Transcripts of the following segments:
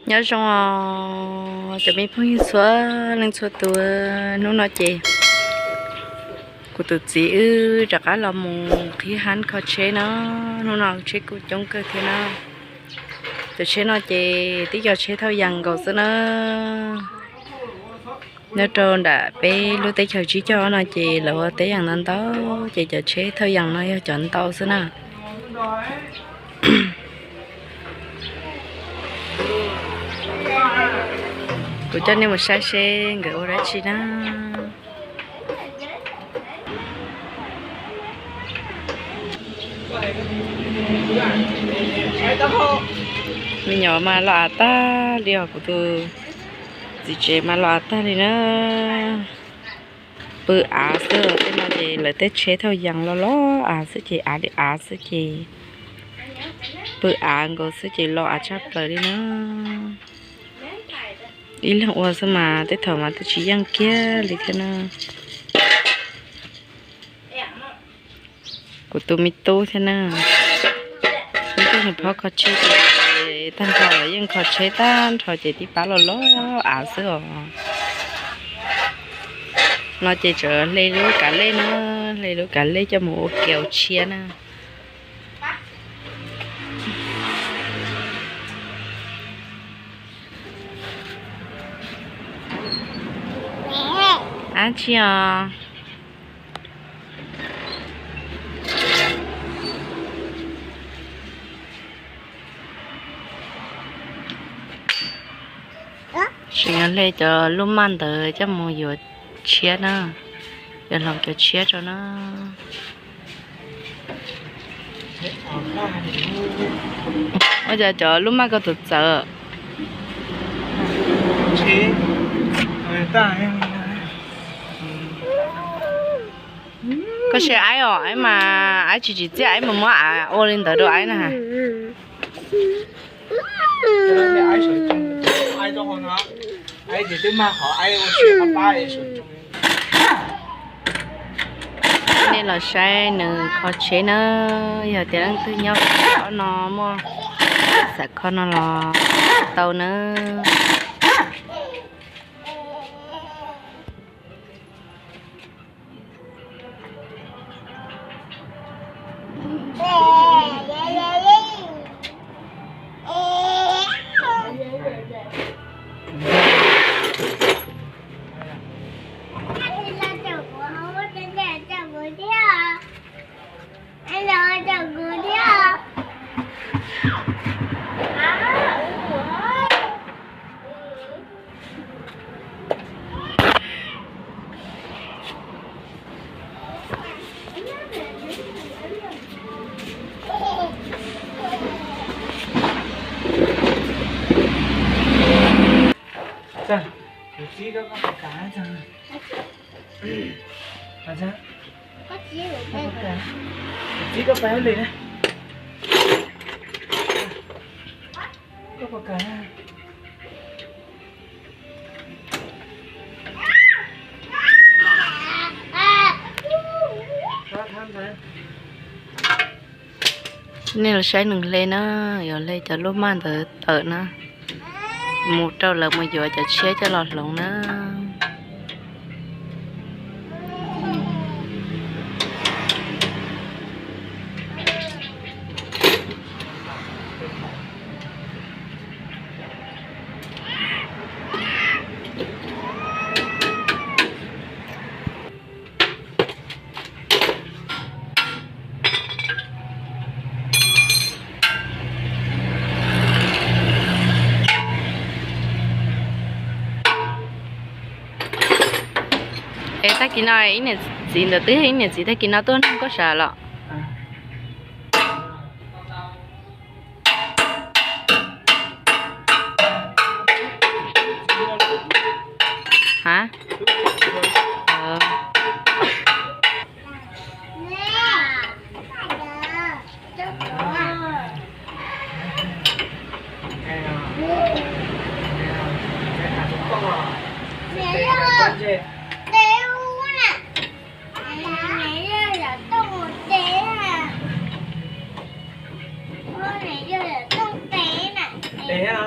Nyob zoo os cov me phooj ywg txhua leej txhua tus, hnub no ces kuv tus txiv wb rov qab los mus qhib hab kho tsheb na. Hnub no tsheb kuj coob kawg thiab na. Cov tsheb no ces twb yog tsheb thauj yas nkaus xwb na. Nyob rau nram peb lub teb chaws Tsib Coj no ces lawv ua teb yas ntau ntau, ces cov tsheb thauj yas no yog cov ntau xwb na. Kuv coj nej mus saib seb nkawd ua dab tsi na. Me nyuam mas los av tag li os, kuv tus txiv tsev mas los av tag li na. Pw av xwb, tej no ces lawv tej tsheb thauj yas los los av xwb ces av li av xwb ces pw av nkaus xwb ces los av tshaj plaws li na. Ib leeg ua xwb mas tej thaum mas twb tsis yeej kiag li thiab na. Kuv tus me tub thiab na, ib tug nws phob kho tsheb ces tag nrho los yeej kho tsheb tag nrho ces tib pab los los av xwb os. No ces tseem hle lub kav lej na, hle lub kav lej coj mus ua kiaus tshiab na. Ab tsi os. Tseem yuav hle cov lub maj ntawd coj mus yuav tshiab na, yuav hloov cov tshiab rau na. Ua cas cov lub maj ko txawv txawv. Koj saib aib os, aib mas aib tsis tsim txiaj, aib mus muab av ua li ntawd rau aib na. Nej los saib nws kho tsheb na, yog tias leej twg nyob rau no muaj xav kho no los tau na. Txiv, koj pais ua li na. Koj puas kawg? Nej los saib nws hle na, yuav hle cov lub maj ntawd tawm na, mus rau lawv mus yuav cov tshiab coj los hloov na. Es tag kis no ib niam txiv ntawd twb, ib niam txiv tag kis no tuaj nug koj sav los? Hab? Tes a?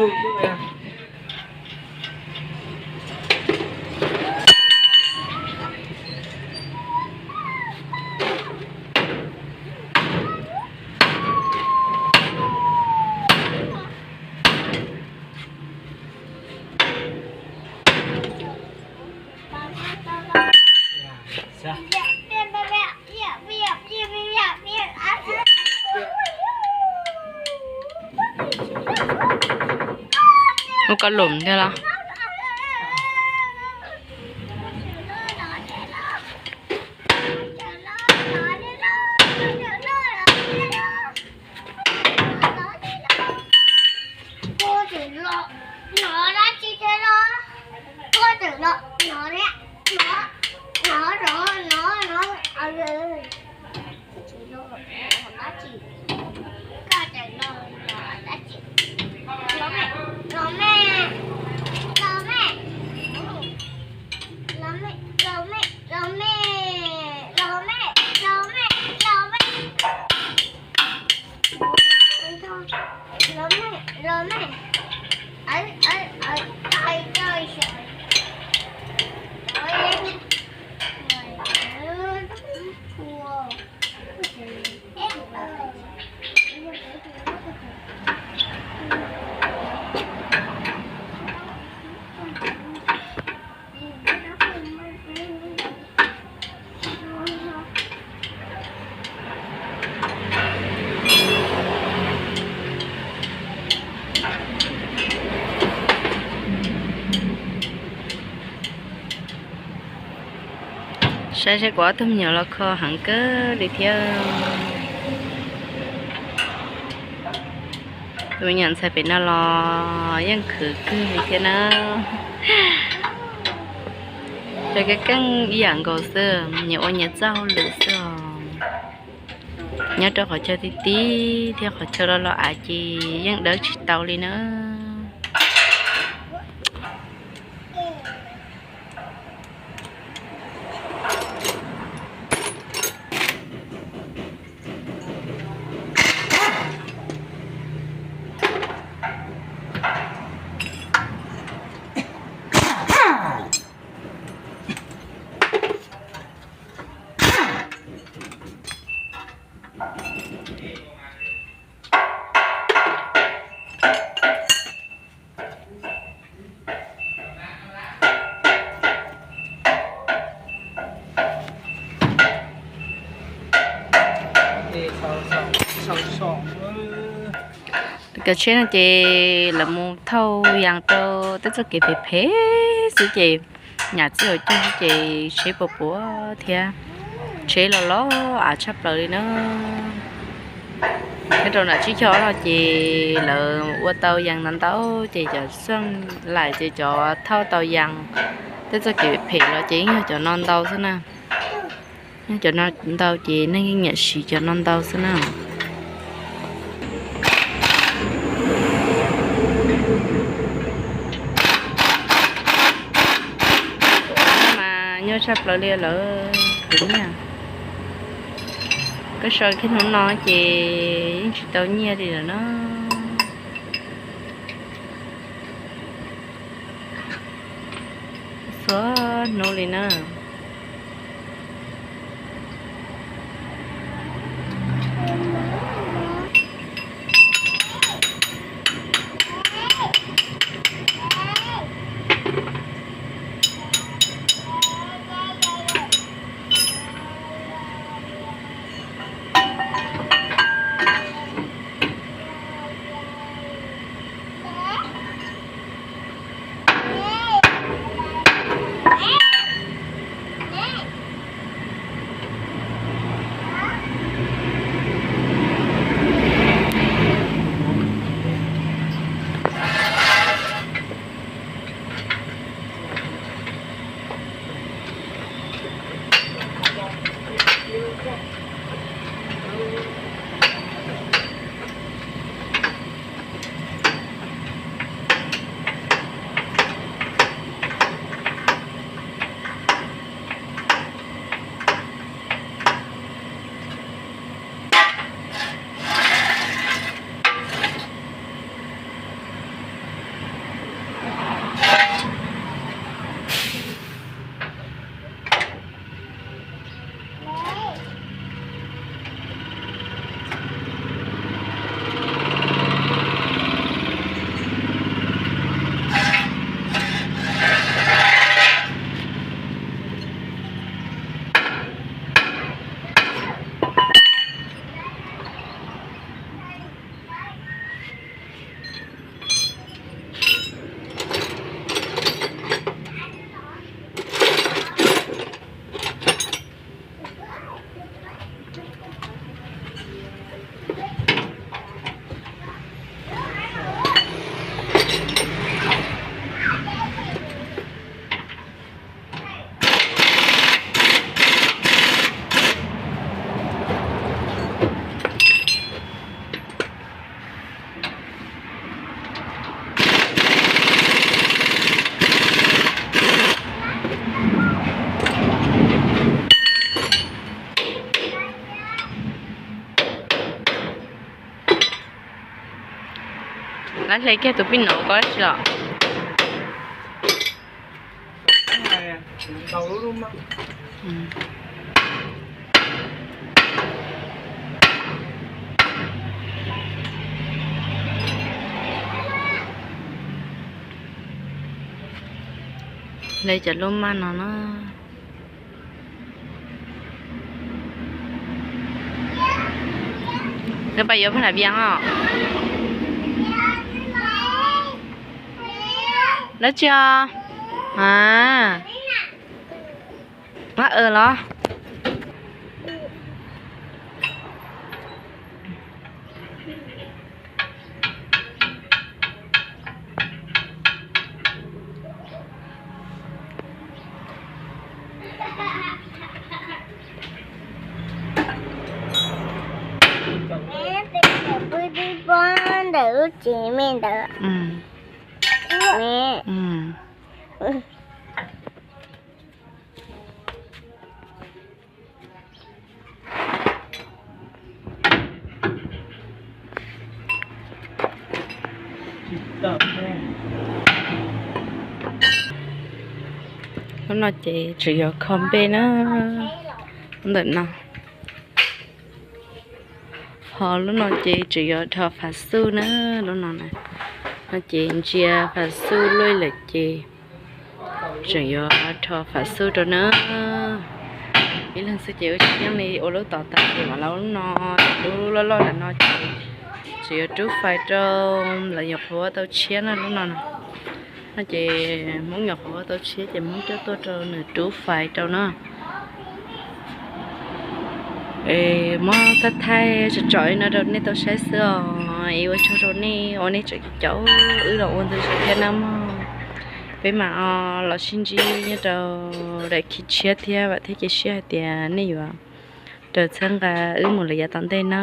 Ua koj lum thiab los? Saib seb kuv ob tug me nyuam los kho heev kawg li thiab. Tus me nyuam ntxhais pem no los yeej khwv kawg li thiab na. Ces keej keej ib yam nkaus xwb, nyias ua nyias txoj hauj lwm xwb os. Nyob rau qhov chaw ti ti thiab qhov chaw los los av ces yeej dawb tsis tau li na. Cov tsheb no ces lawv mus thauj yas rau tej txoj kev phem phem xwb ces nyam txij hauv caug xwb ces tsheb puas puas thiab, tsheb los los av tshaj plaws li na. Nyob rau nram tsib caug ob no ces lawv ua tau yas ntau ntau ces cov xeej laim ces cov thauj tau yas tej txoj kev phem los ces yeej yog cov no ntau xwb na. Cov no ntau ces neeg yeej nyiam siv cov no ntau xwb na. Mas nyuaj tshaj plaws li lawm tus nyiaj. Koj sau kiag hnub no ces yeej tsis tau nyiaj li lawm na. Txhua hnub li na. Lawv hle kiag tus pij nov ko tsi los? Hle cov lub maj no na. Neb pais yuav phaj nram vias os? Dab tsi os? A, mab aws los? Pw tib pob ntawm lub tsev me ntawd. Lub no ces tseem yuav kho npe na, ntawm no. Ho lub no ces tseem yuav rho fav xuj na, lub no na. No ces ntsia fav xuj luaj lawm ces tseem yuav rho fav xuj rau na. Ib leeg xwb ces ua tsis yeej li, ua lub tod tag ces mam los ua lub no. Lub loj loj ntawm no ces tseem yuav rub fais rau, lawv nyuam qhuav ua tau tshiab na lub no na. No ces Hmoob nyuam qhuav ua tau tshiab ces Hmoob coj tuaj rau nws rub fais rau na. Es muab thaij thaij tsom tsom li no rau nej tau saib xwb os. Es ua tsaug rau nej uas nej tseem caum wb los ua ntej thiab na mog. Peb mam los sib ntsib nyob rau daim khiv tshiab thiab, vam thiab cia siab hais tias nej yuav raws txhawb nqa wb mus lawm yav tom ntej na.